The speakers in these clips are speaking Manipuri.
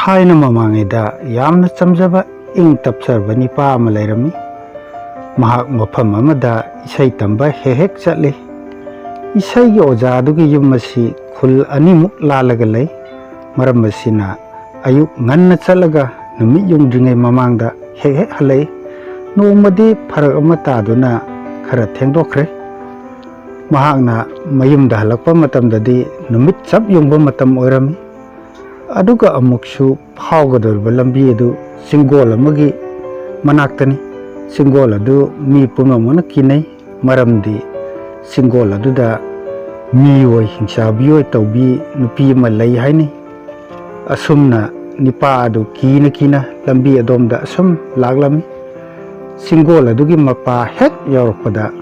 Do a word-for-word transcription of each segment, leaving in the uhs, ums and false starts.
ꯊꯥꯏꯅ ꯃꯃꯥꯡꯉꯩꯗ ꯌꯥꯝꯅ ꯆꯝꯖꯕ, ꯏꯪ ꯇꯞꯆꯔꯕ ꯅꯤꯄꯥ ꯑꯃ ꯂꯩꯔꯝꯃꯤ꯫ ꯃꯍꯥꯛ ꯃꯐꯝ ꯑꯃꯗ ꯏꯁꯩ ꯇꯝꯕ ꯍꯦꯛ ꯍꯦꯛ ꯆꯠꯂꯤ꯫ ꯏꯁꯩꯒꯤ ꯑꯣꯖꯥ ꯑꯗꯨꯒꯤ ꯌꯨꯝ ꯑꯁꯤ ꯈꯨꯜ ꯑꯅꯤꯃꯨꯛ ꯂꯥꯜꯂꯒ ꯂꯩ꯫ ꯃꯔꯝ ꯑꯁꯤꯅ, ꯑꯌꯨꯛ ꯉꯟꯅ ꯆꯠꯂꯒ ꯅꯨꯃꯤꯠ ꯌꯨꯡꯗ꯭ꯔꯤꯉꯩ ꯃꯃꯥꯡꯗ ꯍꯦꯛ ꯍꯦꯛ ꯍꯜꯂꯛꯏ꯫ ꯅꯣꯡꯃꯗꯤ ꯐꯔꯛ ꯑꯃ ꯇꯥꯗꯨꯅ ꯈꯔ ꯊꯦꯡꯗꯣꯛꯈ꯭ꯔꯦ꯫ ꯃꯍꯥꯛꯅ ꯃꯌꯨꯝꯗ ꯍꯜꯂꯛꯄ ꯃꯇꯝꯗꯗꯤ ꯅꯨꯃꯤꯠ ꯆꯞ ꯌꯨꯡꯕ ꯃꯇꯝ ꯑꯣꯏꯔꯝꯃꯤ꯫ ꯑꯗꯨꯒ ꯑꯃꯨꯛꯁꯨ ꯐꯥꯎꯒꯗꯧꯔꯤꯕ ꯂꯝꯕꯤ ꯑꯗꯨ ꯆꯤꯡꯒꯣꯜ ꯑꯃꯒꯤ ꯃꯅꯥꯛꯇꯅꯤ꯫ ꯆꯤꯡꯒꯣꯜ ꯑꯗꯨ ꯃꯤ ꯄꯨꯝꯅꯃꯛꯅ ꯀꯤꯅꯩ, ꯃꯔꯝꯗꯤ ꯆꯤꯡꯒꯣꯜ ꯑꯗꯨꯗ ꯃꯤꯑꯣꯏ ꯍꯤꯡꯆꯥꯕꯤꯑꯣꯏ ꯇꯧꯕꯤ ꯅꯨꯄꯤ ꯑꯃ ꯂꯩ ꯍꯥꯏꯅꯩ꯫ ꯑꯁꯨꯝꯅ ꯅꯤꯄꯥ ꯑꯗꯨ ꯀꯤꯅ ꯀꯤꯅ ꯂꯝꯕꯤ ꯑꯗꯣꯝꯗ ꯑꯁꯨꯝ ꯂꯥꯛꯂꯝꯃꯤ꯫ ꯆꯤꯡꯒꯣꯜ ꯑꯗꯨꯒꯤ ꯃꯄꯥ ꯍꯦꯛ ꯌꯧꯔꯛꯄꯗ,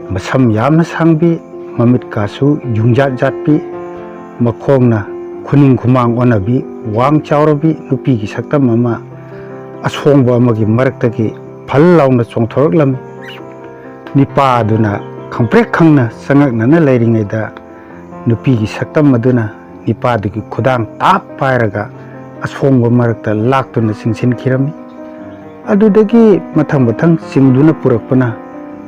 ꯃꯁꯝ ꯌꯥꯝꯅ ꯁꯥꯡꯕꯤ, ꯃꯃꯤꯠꯀꯥꯁꯨ ꯌꯨꯡꯖꯥꯠ ꯖꯥꯠꯄꯤ, ꯃꯈꯣꯡꯅ ꯈꯨꯅꯤꯡ ꯈꯨꯃꯥꯡ ꯑꯣꯟꯅꯕꯤ, ꯋꯥꯡ ꯆꯥꯎꯔꯕꯤ ꯅꯨꯄꯤꯒꯤ ꯁꯛꯇꯝ ꯑꯃ ꯑꯁꯣꯡꯕ ꯑꯃꯒꯤ ꯃꯔꯛꯇꯒꯤ ꯐꯜ ꯂꯥꯎꯅ ꯆꯣꯡꯊꯣꯔꯛꯂꯝꯃꯤ꯫ ꯅꯤꯄꯥ ꯑꯗꯨꯅ ꯈꯪꯄ꯭ꯔꯦꯛ ꯈꯪꯅ ꯆꯉꯛꯅꯅ ꯂꯩꯔꯤꯉꯩꯗ, ꯅꯨꯄꯤꯒꯤ ꯁꯛꯇꯝ ꯑꯗꯨꯅ ꯅꯤꯄꯥꯗꯨꯒꯤ ꯈꯨꯗꯥꯡ ꯇꯥꯞ ꯄꯥꯏꯔꯒ ꯑꯁꯣꯡꯕ ꯃꯔꯛꯇ ꯂꯥꯛꯇꯨꯅ ꯆꯤꯡꯁꯤꯟꯈꯤꯔꯝꯃꯤ꯫ ꯑꯗꯨꯗꯒꯤ ꯃꯊꯪ ꯃꯊꯪ ꯆꯤꯡꯗꯨꯅ ꯄꯨꯔꯛꯄꯅ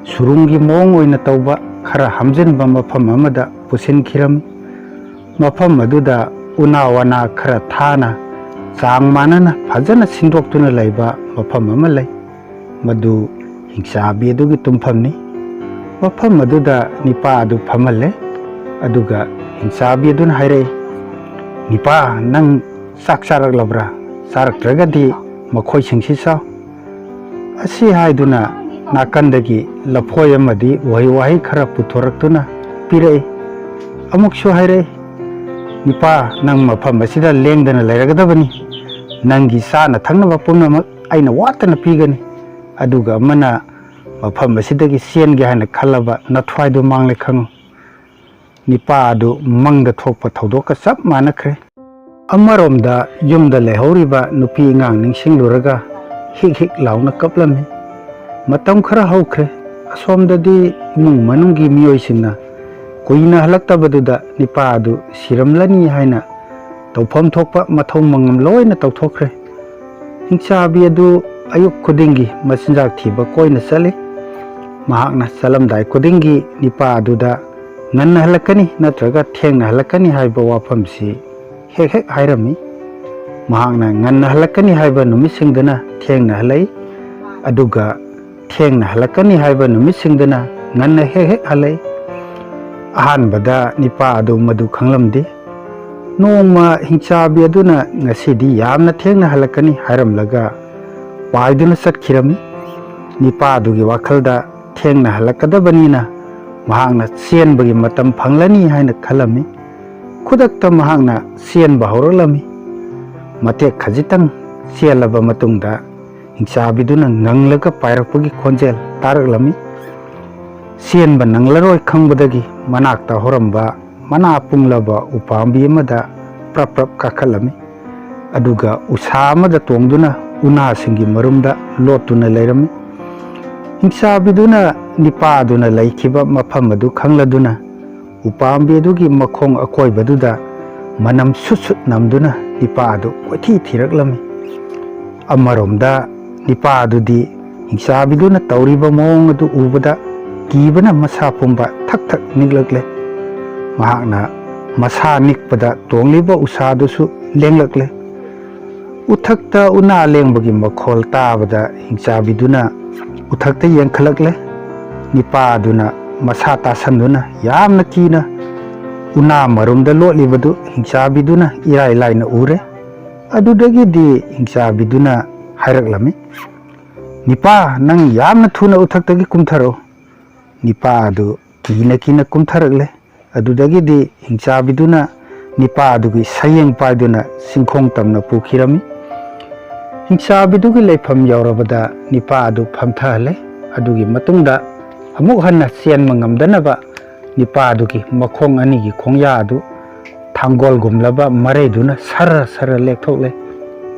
ꯁꯨꯔꯨꯡꯒꯤ ꯃꯑꯣꯡ ꯑꯣꯏꯅ ꯇꯧꯕ ꯈꯔ ꯍꯥꯝꯖꯤꯟꯕ ꯃꯐꯝ ꯑꯃꯗ ꯄꯨꯁꯤꯟꯈꯤꯔꯝꯃꯤ꯫ ꯃꯐꯝ ꯑꯗꯨꯗ ꯎꯅꯥ ꯋꯥꯅꯥ ꯈꯔ ꯊꯥꯅ ꯆꯥꯡ ꯃꯥꯟꯅꯅ ꯐꯖꯅ ꯁꯤꯟꯗꯣꯛꯇꯨꯅ ꯂꯩꯕ ꯃꯐꯝ ꯑꯃ ꯂꯩ꯫ ꯃꯗꯨ ꯍꯤꯡꯆꯥꯕꯤ ꯑꯗꯨꯒꯤ ꯇꯨꯝꯐꯝꯅꯤ꯫ ꯃꯐꯝ ꯑꯗꯨꯗ ꯅꯤꯄꯥ ꯑꯗꯨ ꯐꯝꯍꯜꯂꯦ꯫ ꯑꯗꯨꯒ ꯍꯤꯡꯆꯥꯕꯤ ꯑꯗꯨꯅ ꯍꯥꯏꯔꯛꯏ, "ꯅꯤꯄꯥ, ꯅꯪ ꯆꯥꯛ ꯆꯥꯔꯛꯂꯕ꯭ꯔꯥ? ꯆꯥꯔꯛꯇ꯭ꯔꯒꯗꯤ ꯃꯈꯣꯏꯁꯤꯡꯁꯤ ꯆꯥꯎ꯫" ꯑꯁꯤ ꯍꯥꯏꯗꯨꯅ ꯅꯥꯀꯟꯗꯒꯤ ꯂꯐꯣꯏ ꯑꯃꯗꯤ ꯎꯍꯩ ꯋꯥꯍꯩ ꯈꯔ ꯄꯨꯊꯣꯔꯛꯇꯨꯅ ꯄꯤꯔꯛꯏ꯫ ꯑꯃꯨꯛꯁꯨ ꯍꯥꯏꯔꯛꯏ, "ꯅꯤꯄꯥ, ꯅꯪ ꯃꯐꯝ ꯑꯁꯤꯗ ꯂꯦꯡꯗꯅ ꯂꯩꯔꯒꯗꯕꯅꯤ꯫ ꯅꯪꯒꯤ ꯆꯥꯅ ꯊꯛꯅꯕ ꯄꯨꯝꯅꯃꯛ ꯑꯩꯅ ꯋꯥꯠꯇꯅ ꯄꯤꯒꯅꯤ꯫ ꯑꯗꯨꯒ ꯑꯃꯅ ꯃꯐꯝ ꯑꯁꯤꯗꯒꯤ ꯆꯦꯟꯒꯦ ꯍꯥꯏꯅ ꯈꯜꯂꯕ, ꯅꯊ꯭ꯋꯥꯏꯗꯨ ꯃꯥꯡꯂꯦ ꯈꯪꯉꯨ꯫" ꯅꯤꯄꯥ ꯑꯗꯨ ꯃꯪꯗ ꯊꯣꯛꯄ ꯊꯧꯗꯣꯛꯀ ꯆꯞ ꯃꯥꯟꯅꯈ꯭ꯔꯦ꯫ ꯑꯃꯔꯣꯝꯗ ꯌꯨꯝꯗ ꯂꯩꯍꯧꯔꯤꯕ ꯅꯨꯄꯤ ꯑꯉꯥꯡ ꯅꯤꯡꯁꯤꯡꯂꯨꯔꯒ ꯍꯤꯛ ꯍꯤꯛ ꯂꯥꯎꯅ ꯀꯞꯂꯝꯃꯤ꯫ ꯃꯇꯝ ꯈꯔ ꯍꯧꯈ꯭ꯔꯦ꯫ ꯑꯁꯣꯝꯗꯗꯤ ꯏꯃꯨꯡ ꯃꯅꯨꯡꯒꯤ ꯃꯤꯑꯣꯏꯁꯤꯡꯅ ꯀꯨꯏꯅ ꯍꯜꯂꯛꯇꯕꯗꯨꯗ ꯅꯤꯄꯥ ꯑꯗꯨ ꯁꯤꯔꯝꯂꯅꯤ ꯍꯥꯏꯅ ꯇꯧꯐꯝ ꯊꯣꯛꯄ ꯃꯊꯧ ꯃꯉꯝ ꯂꯣꯏꯅ ꯇꯧꯊꯣꯛꯈ꯭ꯔꯦ꯫ ꯍꯤꯡꯆꯥꯕꯤ ꯑꯗꯨ ꯑꯌꯨꯛ ꯈꯨꯗꯤꯡꯒꯤ ꯃꯆꯤꯟꯖꯥꯛ ꯊꯤꯕ ꯀꯣꯏꯅ ꯆꯠꯂꯤ꯫ ꯃꯍꯥꯛꯅ ꯆꯠꯂꯝꯗꯥꯏ ꯈꯨꯗꯤꯡꯒꯤ ꯅꯤꯄꯥ ꯑꯗꯨꯗ ꯉꯟꯅ ꯍꯜꯂꯛꯀꯅꯤ ꯅꯠꯇ꯭ꯔꯒ ꯊꯦꯡꯅ ꯍꯜꯂꯛꯀꯅꯤ ꯍꯥꯏꯕ ꯋꯥꯐꯝꯁꯤ ꯍꯦꯛ ꯍꯦꯛ ꯍꯥꯏꯔꯝꯃꯤ꯫ ꯃꯍꯥꯛꯅ ꯉꯟꯅ ꯍꯜꯂꯛꯀꯅꯤ ꯍꯥꯏꯕ ꯅꯨꯃꯤꯠꯁꯤꯡꯗꯅ ꯊꯦꯡꯅ ꯍꯜꯂꯛꯏ, ꯑꯗꯨꯒ ꯊꯦꯡꯅ ꯍꯜꯂꯛꯀꯅꯤ ꯍꯥꯏꯕ ꯅꯨꯃꯤꯠꯁꯤꯡꯗꯅ ꯉꯟꯅ ꯍꯦꯛ ꯍꯦꯛ ꯍꯜꯂꯛꯏ꯫ ꯑꯍꯥꯟꯕꯗ ꯅꯤꯄꯥ ꯑꯗꯨ ꯃꯗꯨ ꯈꯪꯂꯝꯗꯦ꯫ ꯅꯣꯡꯃ ꯍꯤꯡꯆꯥꯕꯤ ꯑꯗꯨꯅ ꯉꯁꯤꯗꯤ ꯌꯥꯝꯅ ꯊꯦꯡꯅ ꯍꯜꯂꯛꯀꯅꯤ ꯍꯥꯏꯔꯝꯂꯒ ꯄꯥꯏꯗꯨꯅ ꯆꯠꯈꯤꯔꯝꯃꯤ꯫ ꯅꯤꯄꯥ ꯑꯗꯨꯒꯤ ꯋꯥꯈꯜꯗ ꯊꯦꯡꯅ ꯍꯜꯂꯛꯀꯗꯕꯅꯤꯅ ꯃꯍꯥꯛꯅ ꯆꯦꯟꯕꯒꯤ ꯃꯇꯝ ꯐꯪꯂꯅꯤ ꯍꯥꯏꯅ ꯈꯜꯂꯝꯃꯤ꯫ ꯈꯨꯗꯛꯇ ꯃꯍꯥꯛꯅ ꯆꯦꯟꯕ ꯍꯧꯔꯛꯂꯝꯃꯤ꯫ ꯃꯇꯦꯛ ꯈꯖꯤꯛꯇꯪ ꯆꯦꯜꯂꯕ ꯃꯇꯨꯡꯗ ꯍꯤꯡꯆꯥꯕꯤꯗꯨꯅ ꯉꯪꯂꯒ ꯄꯥꯏꯔꯛꯄꯒꯤ ꯈꯣꯟꯖꯦꯜ ꯇꯥꯔꯛꯂꯝꯃꯤ꯫ ꯆꯦꯟꯕ ꯅꯪꯂꯔꯣꯏ ꯈꯪꯕꯗꯒꯤ ꯃꯅꯥꯛꯇ ꯍꯧꯔꯝꯕ ꯃꯅꯥ ꯄꯨꯡꯂꯕ ꯎꯄꯥꯝꯕꯤ ꯑꯃꯗ ꯄ꯭ꯔꯞ ꯄ꯭ꯔꯞ ꯀꯥꯈꯠꯂꯝꯃꯤ꯫ ꯑꯗꯨꯒ ꯎꯁꯥ ꯑꯃꯗ ꯇꯣꯡꯗꯨꯅ ꯎꯅꯥꯁꯤꯡꯒꯤ ꯃꯔꯨꯝꯗ ꯂꯣꯠꯇꯨꯅ ꯂꯩꯔꯝꯃꯤ꯫ ꯍꯤꯡꯆꯥꯕꯤꯗꯨꯅ ꯅꯤꯄꯥꯗꯨꯅ ꯂꯩꯈꯤꯕ ꯃꯐꯝ ꯑꯗꯨ ꯈꯪꯂꯗꯨꯅ ꯎꯄꯥꯝꯕꯤ ꯑꯗꯨꯒꯤ ꯃꯈꯣꯡ ꯑꯀꯣꯏꯕꯗꯨꯗ ꯃꯅꯝ ꯁꯨꯠ ꯁꯨꯠ ꯅꯝꯗꯨꯅ ꯅꯤꯄꯥ ꯑꯗꯨ ꯀꯣꯏꯊꯤ ꯊꯤꯔꯛꯂꯝꯃꯤ꯫ ꯑꯃꯔꯣꯝꯗ ꯅꯤꯄꯥ ꯑꯗꯨꯗꯤ ꯍꯤꯡꯆꯥꯕꯤꯗꯨꯅ ꯇꯧꯔꯤꯕ ꯃꯑꯣꯡ ꯑꯗꯨ ꯎꯕꯗ ꯀꯤꯕꯅ ꯃꯁꯥ ꯄꯨꯝꯕ ꯊꯛ ꯊꯛ ꯅꯤꯛꯂꯛꯂꯦ꯫ ꯃꯍꯥꯛꯅ ꯃꯁꯥ ꯅꯤꯛꯄꯗ ꯇꯣꯡꯂꯤꯕ ꯎꯁꯥꯗꯨꯁꯨ ꯂꯦꯡꯂꯛꯂꯦ꯫ ꯎꯊꯛꯇ ꯎꯅꯥ ꯂꯦꯡꯕꯒꯤ ꯃꯈꯣꯜ ꯇꯥꯕꯗ ꯍꯤꯡꯆꯥꯕꯤꯗꯨꯅ ꯎꯊꯛꯇ ꯌꯦꯡꯈꯠꯂꯛꯂꯦ꯫ ꯅꯤꯄꯥ ꯑꯗꯨꯅ ꯃꯁꯥ ꯇꯥꯁꯟꯗꯨꯅ ꯌꯥꯝꯅ ꯀꯤꯅ ꯎꯅꯥ ꯃꯔꯨꯝꯗ ꯂꯣꯠꯂꯤꯕꯗꯨ ꯍꯤꯡꯆꯥꯕꯤꯗꯨꯅ ꯏꯔꯥꯏ ꯂꯥꯏꯅ ꯎꯔꯦ꯫ ꯑꯗꯨꯗꯒꯤꯗꯤ ꯍꯤꯡꯆꯥꯕꯤꯗꯨꯅ ꯍꯥꯏꯔꯛꯂꯝꯃꯤ, "ꯅꯤꯄꯥ, ꯅꯪ ꯌꯥꯝꯅ ꯊꯨꯅ ꯎꯊꯛꯇꯒꯤ ꯀꯨꯝꯊꯔꯛꯎ꯫" ꯅꯤꯄꯥ ꯑꯗꯨ ꯀꯤꯅ ꯀꯤꯅ ꯀꯨꯝꯊꯔꯛꯂꯦ꯫ ꯑꯗꯨꯗꯒꯤꯗꯤ ꯍꯤꯡꯆꯥꯕꯤꯗꯨꯅ ꯅꯤꯄꯥ ꯑꯗꯨꯒꯤ ꯁꯌꯦꯡ ꯄꯥꯏꯗꯨꯅ ꯆꯤꯡꯈꯣꯡ ꯇꯝꯅ ꯄꯨꯈꯤꯔꯝꯃꯤ꯫ ꯍꯤꯡꯆꯥꯕꯤꯗꯨꯒꯤ ꯂꯩꯐꯝ ꯌꯧꯔꯕꯗ ꯅꯤꯄꯥ ꯑꯗꯨ ꯐꯝꯊꯍꯜꯂꯦ꯫ ꯑꯗꯨꯒꯤ ꯃꯇꯨꯡꯗ ꯑꯃꯨꯛ ꯍꯟꯅ ꯆꯦꯟꯕ ꯉꯝꯗꯅꯕ ꯅꯤꯄꯥ ꯑꯗꯨꯒꯤ ꯃꯈꯣꯡ ꯑꯅꯤꯒꯤ ꯈꯣꯡꯌꯥ ꯑꯗꯨ ꯊꯥꯡꯒꯣꯜꯒꯨꯝꯂꯕ ꯃꯔꯩꯗꯨꯅ ꯁꯔ ꯁꯔ ꯂꯦꯛꯊꯣꯛꯂꯦ꯫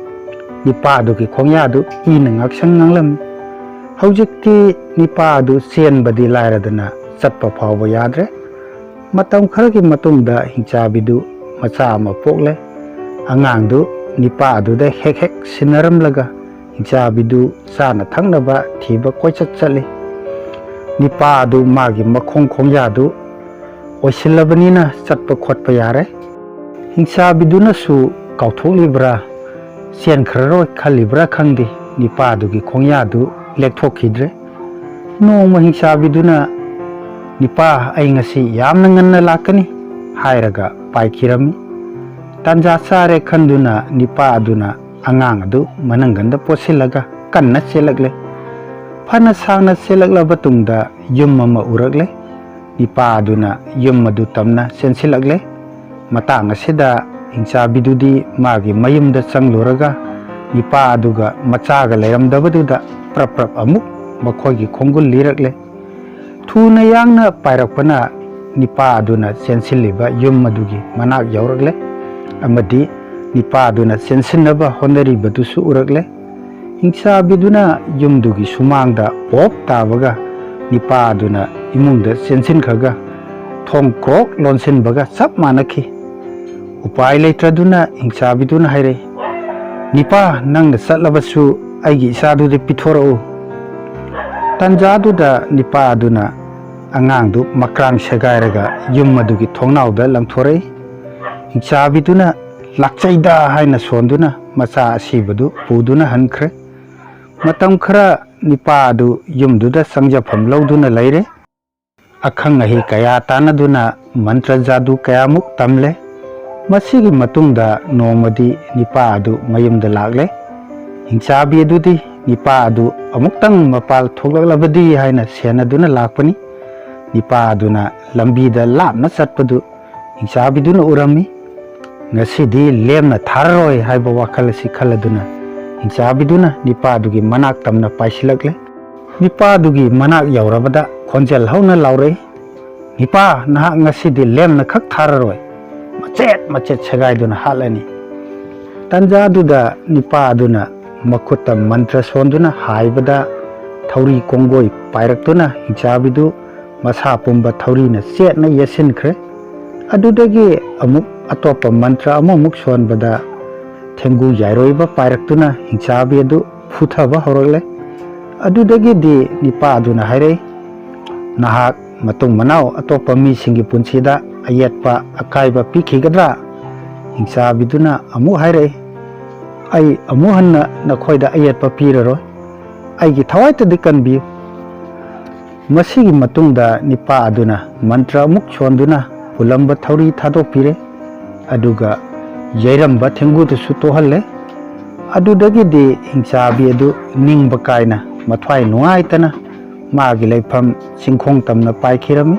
ꯅꯤꯄꯥ ꯑꯗꯨꯒꯤ ꯈꯣꯡꯌꯥꯗꯨ ꯏꯅ ꯉꯥꯛꯁꯪ ꯉꯥꯡꯂꯝꯃꯤ꯫ ꯍꯧꯖꯤꯛꯇꯤ ꯅꯤꯄꯥ ꯑꯗꯨ ꯆꯦꯟꯕꯗꯤ ꯂꯥꯏꯔꯗꯅ ꯆꯠꯄ ꯐꯥꯎꯕ ꯌꯥꯗ꯭ꯔꯦ꯫ ꯃꯇꯝ ꯈꯔꯒꯤ ꯃꯇꯨꯡꯗ ꯍꯤꯡꯆꯥꯕꯤꯗꯨ ꯃꯆꯥ ꯑꯃ ꯄꯣꯛꯂꯦ꯫ ꯑꯉꯥꯡꯗꯨ ꯅꯤꯄꯥ ꯑꯗꯨꯗ ꯍꯦꯛ ꯍꯦꯛ ꯁꯤꯟꯅꯔꯝꯂꯒ ꯍꯤꯡꯆꯥꯕꯤꯗꯨ ꯆꯥꯅ ꯊꯛꯅꯕ ꯊꯤꯕ ꯀꯣꯏꯆꯠ ꯆꯠꯂꯤ꯫ ꯅꯤꯄꯥ ꯑꯗꯨ ꯃꯥꯒꯤ ꯃꯈꯣꯡ ꯈꯣꯡꯌꯥꯗꯨ ꯑꯣꯏꯁꯤꯜꯂꯕꯅꯤꯅ ꯆꯠꯄ ꯈꯣꯠꯄ ꯌꯥꯔꯦ꯫ ꯍꯤꯡꯆꯥꯕꯤꯗꯨꯅꯁꯨ ꯀꯥꯎꯊꯣꯛꯂꯤꯕ꯭ꯔꯥ, ꯆꯦꯟꯈ꯭ꯔꯔꯣꯏ ꯈꯜꯂꯤꯕ꯭ꯔꯥ ꯈꯪꯗꯦ, ꯅꯤꯄꯥꯗꯨꯒꯤ ꯈꯣꯡꯌꯥꯗꯨ ꯂꯦꯛꯊꯣꯛꯈꯤꯗ꯭ꯔꯦ꯫ ꯅꯣꯡꯃ ꯍꯤꯡꯆꯥꯕꯤꯗꯨꯅ, "ꯅꯤꯄꯥ, ꯑꯩ ꯉꯁꯤ ꯌꯥꯝꯅ ꯉꯟꯅ ꯂꯥꯛꯀꯅꯤ" ꯍꯥꯏꯔꯒ ꯄꯥꯏꯈꯤꯔꯝꯃꯤ꯫ ꯇꯥꯟꯖꯥ ꯆꯥꯔꯦ ꯈꯟꯗꯨꯅ ꯅꯤꯄꯥ ꯑꯗꯨꯅ ꯑꯉꯥꯡ ꯑꯗꯨ ꯃꯅꯪꯒꯟꯗ ꯄꯣꯠꯁꯤꯜꯂꯒ ꯀꯟꯅ ꯆꯦꯜꯂꯛꯂꯦ꯫ ꯐꯅ ꯁꯥꯡꯅ ꯆꯦꯜꯂꯛꯂꯕ ꯇꯨꯡꯗ ꯌꯨꯝ ꯑꯃ ꯎꯔꯛꯂꯦ꯫ ꯅꯤꯄꯥ ꯑꯗꯨꯅ ꯌꯨꯝ ꯑꯗꯨ ꯇꯝꯅ ꯆꯦꯟꯁꯤꯜꯂꯛꯂꯦ꯫ ꯃꯇꯥꯡ ꯑꯁꯤꯗ ꯍꯤꯡꯆꯥꯕꯤꯗꯨꯗꯤ ꯃꯥꯒꯤ ꯃꯌꯨꯝꯗ ꯆꯪꯂꯨꯔꯒ ꯅꯤꯄꯥ ꯑꯗꯨꯒ ꯃꯆꯥꯒ ꯂꯩꯔꯝꯗꯕꯗꯨꯗ ꯄ꯭ꯔꯞ ꯄ꯭ꯔꯞ ꯑꯃꯨꯛ ꯃꯈꯣꯏꯒꯤ ꯈꯣꯡꯒꯨꯜ ꯂꯤꯔꯛꯂꯦ꯫ ꯊꯨꯅ ꯌꯥꯡꯅ ꯄꯥꯏꯔꯛꯄꯅ ꯅꯤꯄꯥ ꯑꯗꯨꯅ ꯆꯦꯟꯁꯤꯜꯂꯤꯕ ꯌꯨꯝ ꯑꯗꯨꯒꯤ ꯃꯅꯥꯛ ꯌꯧꯔꯛꯂꯦ ꯑꯃꯗꯤ ꯅꯤꯄꯥ ꯑꯗꯨꯅ ꯆꯦꯟꯁꯤꯟꯅꯕ ꯍꯣꯠꯅꯔꯤꯕꯗꯨꯁꯨ ꯎꯔꯛꯂꯦ꯫ ꯍꯤꯡꯆꯥꯕꯤꯗꯨꯅ ꯌꯨꯝꯗꯨꯒꯤ ꯁꯨꯃꯥꯡꯗ ꯄꯣꯞ ꯇꯥꯕꯒ ꯅꯤꯄꯥ ꯑꯗꯨꯅ ꯏꯃꯨꯡꯗ ꯆꯦꯟꯁꯤꯟꯈ꯭ꯔꯒ ꯊꯣꯡ ꯀ꯭ꯔꯣꯛ ꯂꯣꯟꯁꯤꯟꯕꯒ ꯆꯞ ꯃꯥꯟꯅꯈꯤ꯫ ꯎꯄꯥꯏ ꯂꯩꯇ꯭ꯔꯗꯨꯅ ꯍꯤꯡꯆꯥꯕꯤꯗꯨꯅ ꯍꯥꯏꯔꯛꯏ, "ꯅꯤꯄꯥ, ꯅꯪꯅ ꯆꯠꯂꯕꯁꯨ ꯑꯩꯒꯤ ꯏꯆꯥꯗꯨꯗꯤ ꯄꯤꯊꯣꯔꯛꯎ"꯫ ꯇꯟꯖꯥꯗꯨꯗ ꯅꯤꯄꯥ ꯑꯗꯨꯅ ꯑꯉꯥꯡꯗꯨ ꯃꯀ꯭ꯔꯥꯡ ꯁꯦꯒꯥꯏꯔꯒ ꯌꯨꯝ ꯑꯗꯨꯒꯤ ꯊꯣꯡꯅꯥꯎꯗ ꯂꯪꯊꯣꯔꯛꯏ꯫ ꯍꯤꯡꯆꯥꯕꯤꯗꯨꯅ ꯂꯥꯛꯆꯩꯗ ꯍꯥꯏꯅ ꯁꯣꯟꯗꯨꯅ ꯃꯆꯥ ꯑꯁꯤꯕꯗꯨ ꯄꯨꯗꯨꯅ ꯍꯟꯈ꯭ꯔꯦ꯫ ꯃꯇꯝ ꯈꯔ ꯅꯤꯄꯥ ꯑꯗꯨ ꯌꯨꯝꯗꯨꯗ ꯆꯪꯖꯐꯝ ꯂꯧꯗꯨꯅ ꯂꯩꯔꯦ꯫ ꯑꯈꯪ ꯑꯍꯩ ꯀꯌꯥ ꯇꯥꯟꯅꯗꯨꯅ ꯃꯟꯇ꯭ꯔ ꯖꯥꯗꯨ ꯀꯌꯥꯃꯨꯛ ꯇꯝꯂꯦ꯫ ꯃꯁꯤꯒꯤ ꯃꯇꯨꯡꯗ ꯅꯣꯡꯃꯗꯤ ꯅꯤꯄꯥ ꯑꯗꯨ ꯃꯌꯨꯝꯗ ꯂꯥꯛꯂꯦ꯫ ꯍꯤꯡꯆꯥꯕꯤ ꯑꯗꯨꯗꯤ ꯅꯤꯄꯥ ꯑꯗꯨ ꯑꯃꯨꯛꯇꯪ ꯃꯄꯥꯜ ꯊꯣꯛꯂꯛꯂꯕꯗꯤ ꯍꯥꯏꯅ ꯁꯦꯟꯅꯗꯨꯅ ꯂꯥꯛꯄꯅꯤ꯫ ꯅꯤꯄꯥ ꯑꯗꯨꯅ ꯂꯝꯕꯤꯗ ꯂꯥꯞꯅ ꯆꯠꯄꯗꯨ ꯍꯤꯡꯆꯥꯕꯤꯗꯨꯅ ꯎꯔꯝꯃꯤ꯫ "ꯉꯁꯤꯗꯤ ꯂꯦꯝꯅ ꯊꯥꯔꯔꯣꯏ" ꯍꯥꯏꯕ ꯋꯥꯈꯜ ꯑꯁꯤ ꯈꯜꯂꯗꯨꯅ ꯍꯤꯡꯆꯥꯕꯤꯗꯨꯅ ꯅꯤꯄꯥꯗꯨꯒꯤ ꯃꯅꯥꯛ ꯇꯝꯅ ꯄꯥꯏꯁꯤꯜꯂꯛꯂꯦ꯫ ꯅꯤꯄꯥꯗꯨꯒꯤ ꯃꯅꯥꯛ ꯌꯧꯔꯕꯗ ꯈꯣꯟꯖꯦꯜ ꯍꯧꯅ ꯂꯥꯎꯔꯛꯏ, "ꯅꯤꯄꯥ, ꯅꯍꯥꯛ ꯉꯁꯤꯗꯤ ꯂꯦꯝꯅ ꯈꯛ ꯊꯥꯔꯔꯣꯏ, ꯃꯆꯦꯠ ꯃꯆꯦꯠ ꯁꯦꯒꯥꯏꯗꯨꯅ ꯍꯥꯠꯂꯅꯤ"꯫ ꯇꯟꯖꯥꯗꯨꯗ ꯅꯤꯄꯥ ꯑꯗꯨꯅ ꯃꯈꯨꯠꯇ ꯃꯟꯇ꯭ꯔ ꯁꯣꯟꯗꯨꯅ ꯍꯥꯏꯕꯗ ꯊꯧꯔꯤ ꯀꯣꯡꯒꯣꯏ ꯄꯥꯏꯔꯛꯇꯨꯅ ꯍꯤꯡꯆꯥꯕꯤꯗꯨ ꯃꯁꯥ ꯄꯨꯝꯕ ꯊꯧꯔꯤꯅ ꯆꯦꯠꯅ ꯌꯦꯠꯁꯤꯟꯈ꯭ꯔꯦ꯫ ꯑꯗꯨꯗꯒꯤ ꯑꯃꯨꯛ ꯑꯇꯣꯞꯄ ꯃꯟꯇ꯭ꯔ ꯑꯃꯃꯨꯛ ꯁꯣꯟꯕꯗ ꯊꯦꯡꯒꯨ ꯌꯥꯏꯔꯣꯏꯕ ꯄꯥꯏꯔꯛꯇꯨꯅ ꯍꯤꯡꯆꯥꯕꯤ ꯑꯗꯨ ꯐꯨꯊꯕ ꯍꯧꯔꯛꯂꯦ꯫ ꯑꯗꯨꯗꯒꯤꯗꯤ ꯅꯤꯄꯥ ꯑꯗꯨꯅ ꯍꯥꯏꯔꯛꯏ, "ꯅꯍꯥꯛ ꯃꯇꯨꯡ ꯃꯅꯥꯎ ꯑꯇꯣꯞꯄ ꯃꯤꯁꯤꯡꯒꯤ ꯄꯨꯟꯁꯤꯗ ꯑꯌꯦꯠꯄ ꯑꯀꯥꯏꯕ ꯄꯤꯈꯤꯒꯗ꯭ꯔꯥ?" ꯍꯤꯡꯆꯥꯕꯤꯗꯨꯅ ꯑꯃꯨꯛ ꯍꯥꯏꯔꯛꯏ, "ꯑꯩ ꯑꯃꯨꯛ ꯍꯟꯅ ꯅꯈꯣꯏꯗ ꯑꯌꯦꯠꯄ ꯄꯤꯔꯔꯣꯏ꯫ ꯑꯩꯒꯤ ꯊꯋꯥꯏꯇꯗꯤ ꯀꯟꯕꯤꯌꯨ꯫" ꯃꯁꯤꯒꯤ ꯃꯇꯨꯡꯗ ꯅꯤꯄꯥ ꯑꯗꯨꯅ ꯃꯟꯇ꯭ꯔ ꯑꯃꯨꯛ ꯁꯣꯟꯗꯨꯅ ꯄꯨꯜꯂꯝꯕ ꯊꯧꯔꯤ ꯊꯥꯗꯣꯛꯄꯤꯔꯦ꯫ ꯑꯗꯨꯒ ꯌꯩꯔꯝꯕ ꯊꯦꯡꯒꯨꯗꯨꯁꯨ ꯇꯣꯛꯍꯜꯂꯦ꯫ ꯑꯗꯨꯗꯒꯤꯗꯤ ꯍꯤꯡꯆꯥꯕꯤ ꯑꯗꯨ ꯅꯤꯡꯕ ꯀꯥꯏꯅ ꯃꯊ꯭ꯋꯥꯏ ꯅꯨꯡꯉꯥꯏꯇꯅ ꯃꯥꯒꯤ ꯂꯩꯐꯝ ꯆꯤꯡꯈꯣꯡ ꯇꯝꯅ ꯄꯥꯏꯈꯤꯔꯝꯃꯤ꯫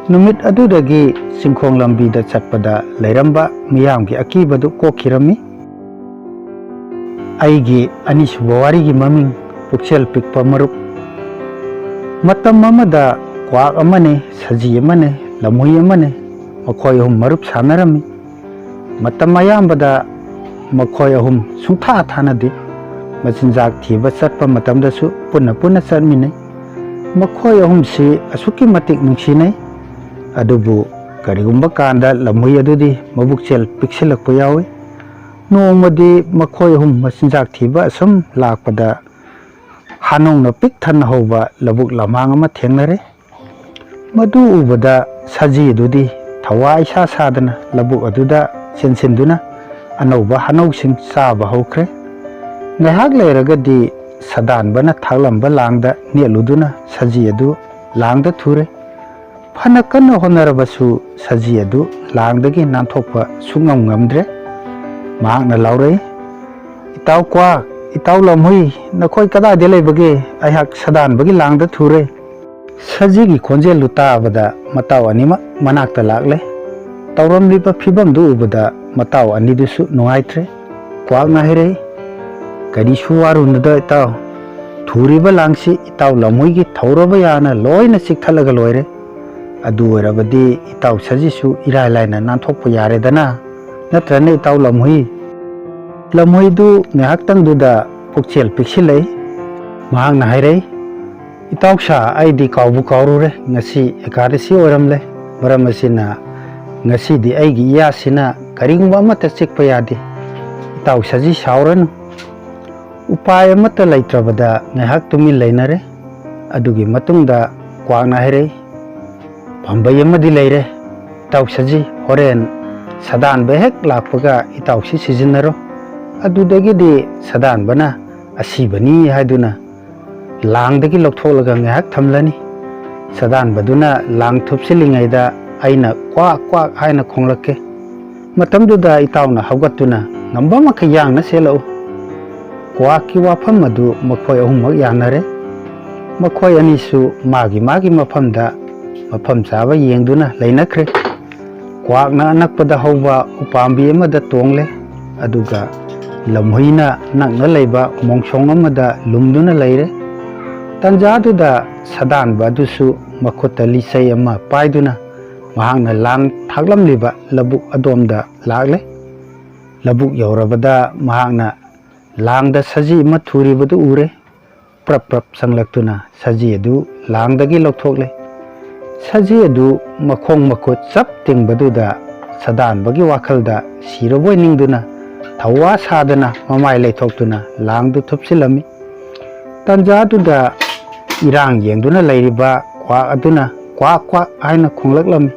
ꯅꯨꯃꯤꯠ ꯑꯗꯨꯗꯒꯤ ꯆꯤꯡꯈꯣꯡ ꯂꯝꯕꯤꯗ ꯆꯠꯄꯗ ꯂꯩꯔꯝꯕ ꯃꯤꯌꯥꯝꯒꯤ ꯑꯀꯤꯕꯗꯨ ꯀꯣꯛꯈꯤꯔꯝꯃꯤ꯫ ꯑꯩꯒꯤ ꯑꯅꯤꯁꯨꯕ ꯋꯥꯔꯤꯒꯤ ꯃꯃꯤꯡ ꯄꯨꯛꯆꯦꯜ ꯄꯤꯛꯄ ꯃꯔꯨꯞ꯫ ꯃꯇꯝ ꯑꯃꯗ ꯀ꯭ꯋꯥꯛ ꯑꯃꯅꯦ, ꯁꯖꯤ ꯑꯃꯅꯦ, ꯂꯝꯍꯨꯏ ꯑꯃꯅꯦ, ꯃꯈꯣꯏ ꯑꯍꯨꯝ ꯃꯔꯨꯞ ꯁꯥꯟꯅꯔꯝꯃꯤ꯫ ꯃꯇꯝ ꯑꯌꯥꯝꯕꯗ ꯃꯈꯣꯏ ꯑꯍꯨꯝ ꯁꯨꯡꯊꯥ ꯊꯥꯅꯗꯦ꯫ ꯃꯆꯤꯟꯖꯥꯛ ꯊꯤꯕ ꯆꯠꯄ ꯃꯇꯝꯗꯁꯨ ꯄꯨꯟꯅ ꯄꯨꯟꯅ ꯆꯠꯃꯤꯟꯅꯩ꯫ ꯃꯈꯣꯏ ꯑꯍꯨꯝꯁꯤ ꯑꯁꯨꯛꯀꯤ ꯃꯇꯤꯛ ꯅꯨꯡꯁꯤꯅꯩ꯫ ꯑꯗꯨꯕꯨ ꯀꯔꯤꯒꯨꯝꯕ ꯀꯥꯟꯗ ꯂꯝꯍꯨꯏ ꯑꯗꯨꯗꯤ ꯃꯕꯨꯛꯆꯦꯜ ꯄꯤꯛꯁꯤꯜꯂꯛꯄ ꯌꯥꯎꯏ꯫ ꯅꯣꯡꯃꯗꯤ ꯃꯈꯣꯏ ꯑꯍꯨꯝ ꯃꯆꯤꯟꯖꯥꯛ ꯊꯤꯕ ꯑꯁꯨꯝ ꯂꯥꯛꯄꯗ ꯍꯥꯅꯧꯅ ꯄꯤꯛ ꯊꯟꯅ ꯍꯧꯕ ꯂꯧꯕꯨꯛ ꯂꯝꯍꯥꯡ ꯑꯃ ꯊꯦꯡꯅꯔꯦ꯫ ꯃꯗꯨ ꯎꯕꯗ ꯁꯖꯤ ꯑꯗꯨꯗꯤ ꯊꯋꯥ ꯏꯁꯥ ꯁꯥꯗꯅ ꯂꯧꯕꯨꯛ ꯑꯗꯨꯗ ꯆꯦꯟꯁꯤꯟꯗꯨꯅ ꯑꯅꯧꯕ ꯍꯥꯅꯧꯁꯤꯡ ꯆꯥꯕ ꯍꯧꯈ꯭ꯔꯦ꯫ ꯉꯥꯏꯍꯥꯛ ꯂꯩꯔꯒꯗꯤ ꯁꯗꯥꯟꯕꯅ ꯊꯥꯛꯂꯝꯕ ꯂꯥꯡꯗ ꯅꯦꯠꯂꯨꯗꯨꯅ ꯁꯖꯤ ꯑꯗꯨ ꯂꯥꯡꯗ ꯊꯨꯔꯦ꯫ ꯐꯅ ꯀꯟꯅ ꯍꯣꯠꯅꯔꯕꯁꯨ ꯁꯖꯤ ꯑꯗꯨ ꯂꯥꯡꯗꯒꯤ ꯅꯥꯟꯊꯣꯛꯄ ꯁꯨꯡꯉꯝ ꯉꯝꯗ꯭ꯔꯦ꯫ ꯃꯍꯥꯛꯅ ꯂꯥꯎꯔꯛꯏ, "ꯏꯇꯥꯎ ꯀ꯭ꯋꯥꯛ, ꯏꯇꯥꯎ ꯂꯝꯍꯨꯏ, ꯅꯈꯣꯏ ꯀꯗꯥꯏꯗ ꯂꯩꯕꯒꯦ? ꯑꯩꯍꯥꯛ ꯁꯗꯥꯟꯕꯒꯤ ꯂꯥꯡꯗ ꯊꯨꯔꯦ꯫" ꯁꯖꯤꯒꯤ ꯈꯣꯟꯖꯦꯜꯗꯨ ꯇꯥꯕꯗ ꯃꯇꯥꯎ ꯑꯅꯤꯃꯛ ꯃꯅꯥꯛꯇ ꯂꯥꯛꯂꯦ꯫ ꯇꯧꯔꯝꯂꯤꯕ ꯐꯤꯕꯝꯗꯨ ꯎꯕꯗ ꯃꯇꯥꯎ ꯑꯅꯤꯗꯨꯁꯨ ꯅꯨꯡꯉꯥꯏꯇ꯭ꯔꯦ꯫ ꯀ꯭ꯋꯥꯛꯅ ꯍꯥꯏꯔꯛꯏ, "ꯀꯔꯤꯁꯨ ꯋꯥꯔꯨꯅꯨꯗ ꯏꯇꯥꯎ, ꯊꯨꯔꯤꯕ ꯂꯥꯡꯁꯤ ꯏꯇꯥꯎ ꯂꯝꯍꯨꯏꯒꯤ ꯊꯧꯔꯕ ꯌꯥꯅ ꯂꯣꯏꯅ ꯆꯤꯛꯊꯠꯂꯒ ꯂꯣꯏꯔꯦ꯫ ꯑꯗꯨ ꯑꯣꯏꯔꯕꯗꯤ ꯏꯇꯥꯎ ꯁꯖꯤꯁꯨ ꯏꯔꯥꯏ ꯂꯥꯏꯅ ꯅꯥꯟꯊꯣꯛꯄ ꯌꯥꯔꯦꯗꯅ, ꯅꯠꯇ꯭ꯔꯅꯦ ꯏꯇꯥꯎ ꯂꯝꯍꯨꯏ?" ꯂꯝꯍꯨꯏꯗꯨ ꯉꯥꯏꯍꯥꯛꯇꯪꯗꯨꯗ ꯄꯨꯛꯆꯦꯜ ꯄꯤꯛꯁꯤꯜꯂꯛꯏ꯫ ꯃꯍꯥꯛꯅ ꯍꯥꯏꯔꯛꯏ, "ꯏꯇꯥꯎ ꯁꯥ, ꯑꯩꯗꯤ ꯀꯥꯎꯕꯨ ꯀꯥꯎꯔꯨꯔꯦ, ꯉꯁꯤ ꯑꯦꯀꯥꯗꯁꯤ ꯑꯣꯏꯔꯝꯂꯦ꯫ ꯃꯔꯝ ꯑꯁꯤꯅ "ꯉꯁꯤꯗꯤ ꯑꯩꯒꯤ ꯏꯌꯥꯁꯤꯅ ꯀꯔꯤꯒꯨꯝꯕ ꯑꯃꯠꯇ ꯆꯤꯛꯄ ꯌꯥꯗꯦ꯫ ꯏꯇꯥꯎ ꯁꯖꯤ, ꯁꯥꯎꯔꯅꯨ꯫" ꯎꯄꯥꯏ ꯑꯃꯠꯇ ꯂꯩꯇ꯭ꯔꯕꯗ ꯉꯥꯏꯍꯥꯛ ꯇꯨꯃꯤꯟ ꯂꯩꯅꯔꯦ꯫ ꯑꯗꯨꯒꯤ ꯃꯇꯨꯡꯗ ꯀ꯭ꯋꯥꯛꯅ ꯍꯥꯏꯔꯛꯏ, "ꯄꯥꯝꯕꯩ ꯑꯃꯗꯤ ꯂꯩꯔꯦ꯫ ꯏꯇꯥꯎ ꯁꯖꯤ, ꯍꯣꯔꯦꯟ ꯁꯥꯗꯥꯟꯕ ꯍꯦꯛ ꯂꯥꯛꯄꯒ ꯏꯇꯥꯎꯁꯤ ꯁꯤꯖꯤꯟꯅꯔꯣ꯫ ꯑꯗꯨꯗꯒꯤꯗꯤ ꯁꯥꯗꯥꯟꯕꯅ ꯑꯁꯤꯕꯅꯤ ꯍꯥꯏꯗꯨꯅ ꯂꯥꯡꯗꯒꯤ ꯂꯧꯊꯣꯛꯂꯒ ꯉꯥꯏꯍꯥꯛ ꯊꯝꯂꯅꯤ꯫ ꯁꯥꯗꯥꯟꯕꯗꯨꯅ ꯂꯥꯡ ꯊꯨꯞꯆꯤꯜꯂꯤꯉꯩꯗ ꯑꯩꯅ ꯀ꯭ꯋꯥꯛ ꯀ꯭ꯋꯥꯛ ꯍꯥꯏꯅ ꯈꯣꯡꯂꯛꯀꯦ꯫ ꯃꯇꯝꯗꯨꯗ ꯏꯇꯥꯎꯅ ꯍꯧꯒꯠꯇꯨꯅ ꯉꯝꯕ ꯃꯈꯩ ꯌꯥꯡꯅ ꯆꯦꯜꯂꯛꯎ꯫" ꯀ꯭ꯋꯥꯛꯀꯤ ꯋꯥꯐꯝ ꯑꯗꯨ ꯃꯈꯣꯏ ꯑꯍꯨꯝꯃꯛ ꯌꯥꯅꯔꯦ꯫ ꯃꯈꯣꯏ ꯑꯅꯤꯁꯨ ꯃꯥꯒꯤ ꯃꯥꯒꯤ ꯃꯐꯝꯗ ꯃꯐꯝ ꯆꯥꯕ ꯌꯦꯡꯗꯨꯅ ꯂꯩꯅꯈ꯭ꯔꯦ꯫ ꯀ꯭ꯋꯥꯛꯅ ꯑꯅꯛꯄꯗ ꯍꯧꯕ ꯎꯄꯥꯝꯕꯤ ꯑꯃꯗ ꯇꯣꯡꯂꯦ, ꯑꯗꯨꯒ ꯂꯝꯍꯨꯏꯅ ꯅꯛꯅ ꯂꯩꯕ ꯃꯣꯡꯁꯣꯡ ꯑꯃꯗ ꯂꯨꯝꯗꯨꯅ ꯂꯩꯔꯦ꯫ ꯇꯟꯖꯥꯗꯨꯗ ꯁꯥꯗꯥꯟꯕ ꯑꯗꯨꯁꯨ ꯃꯈꯨꯠꯇ ꯂꯤꯆꯩ ꯑꯃ ꯄꯥꯏꯗꯨꯅ ꯃꯍꯥꯛꯅ ꯂꯥꯡ ꯊꯥꯛꯂꯝꯂꯤꯕ ꯂꯧꯕꯨꯛ ꯑꯗꯣꯝꯗ ꯂꯥꯛꯂꯦ꯫ ꯂꯧꯕꯨꯛ ꯌꯧꯔꯕꯗ ꯃꯍꯥꯛꯅ ꯂꯥꯡꯗ ꯁꯖꯤ ꯑꯃ ꯊꯨꯔꯤꯕꯗꯨ ꯎꯔꯦ꯫ ꯄ꯭ꯔꯞ ꯄ꯭ꯔꯞ ꯆꯪꯂꯛꯇꯨꯅ ꯁꯖꯤ ꯑꯗꯨ ꯂꯥꯡꯗꯒꯤ ꯂꯧꯊꯣꯛꯂꯦ꯫ ꯁꯖꯤ ꯑꯗꯨ ꯃꯈꯣꯡ ꯃꯈꯨꯠ ꯆꯞ ꯇꯤꯡꯕꯗꯨꯗ ꯁꯥꯗꯥꯟꯕꯒꯤ ꯋꯥꯈꯜꯗ ꯁꯤꯔꯕꯣꯏ ꯅꯤꯡꯗꯨꯅ ꯊꯧꯋꯥ ꯁꯥꯗꯅ ꯃꯃꯥꯏ ꯂꯩꯊꯣꯛꯇꯨꯅ ꯂꯥꯡꯗꯨ ꯊꯨꯞꯆꯤꯜꯂꯝꯃꯤ꯫ ꯇꯟꯖꯥꯗꯨꯗ ꯏꯔꯥꯡ ꯌꯦꯡꯗꯨꯅ ꯂꯩꯔꯤꯕ ꯀ꯭ꯋꯥꯛ ꯑꯗꯨꯅ ꯀ꯭ꯋꯥꯛ ꯀ꯭ꯋꯥꯛ ꯍꯥꯏꯅ ꯈꯣꯡꯂꯛꯂꯝꯃꯤ꯫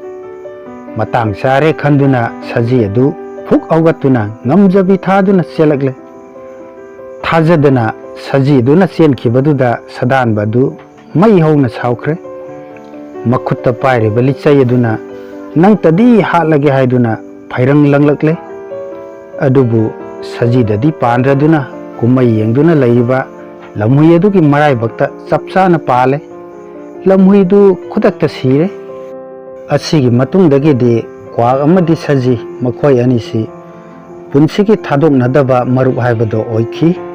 ꯃꯇꯥꯡ ꯆꯥꯔꯦ ꯈꯟꯗꯨꯅ ꯁꯖꯤ ꯑꯗꯨ ꯐꯨꯛ ꯍꯧꯒꯠꯇꯨꯅ ꯉꯝꯖꯕꯤ ꯊꯥꯗꯨꯅ ꯆꯦꯜꯂꯛꯂꯦ꯫ ꯊꯥꯖꯗꯅ ꯁꯖꯤꯗꯨꯅ ꯆꯦꯟꯈꯤꯕꯗꯨꯗ ꯁꯥꯗꯥꯟꯕ ꯑꯗꯨ ꯃꯩ ꯍꯧꯅ ꯁꯥꯎꯈ꯭ꯔꯦ꯫ ꯃꯈꯨꯠꯇ ꯄꯥꯏꯔꯤꯕ ꯂꯤꯆꯩ ꯑꯗꯨꯅ ꯅꯪꯇꯗꯤ ꯍꯥꯠꯂꯒꯦ ꯍꯥꯏꯗꯨꯅ ꯐꯩꯔꯪ ꯂꯪꯂꯛꯂꯦ꯫ ꯑꯗꯨꯕꯨ ꯁꯖꯤꯗꯗꯤ ꯄꯥꯟꯗ꯭ꯔꯗꯨꯅ ꯀꯨꯝꯍꯩ ꯌꯦꯡꯗꯨꯅ ꯂꯩꯔꯤꯕ ꯂꯝꯍꯨꯏ ꯑꯗꯨꯒꯤ ꯃꯔꯥꯏꯕꯛꯇ ꯆꯞ ꯆꯥꯅ ꯄꯥꯜꯂꯦ꯫ ꯂꯝꯍꯨꯏꯗꯨ ꯈꯨꯗꯛꯇ ꯁꯤꯔꯦ꯫ ꯑꯁꯤꯒꯤ ꯃꯇꯨꯡꯗꯒꯤꯗꯤ ꯀ꯭ꯋꯥꯛ ꯑꯃꯗꯤ ꯁꯖꯤ ꯃꯈꯣꯏ ꯑꯅꯤꯁꯤ ꯄꯨꯟꯁꯤꯒꯤ ꯊꯥꯗꯣꯛꯅꯗꯕ ꯃꯔꯨꯞ ꯍꯥꯏꯕꯗꯣ ꯑꯣꯏꯈꯤ꯫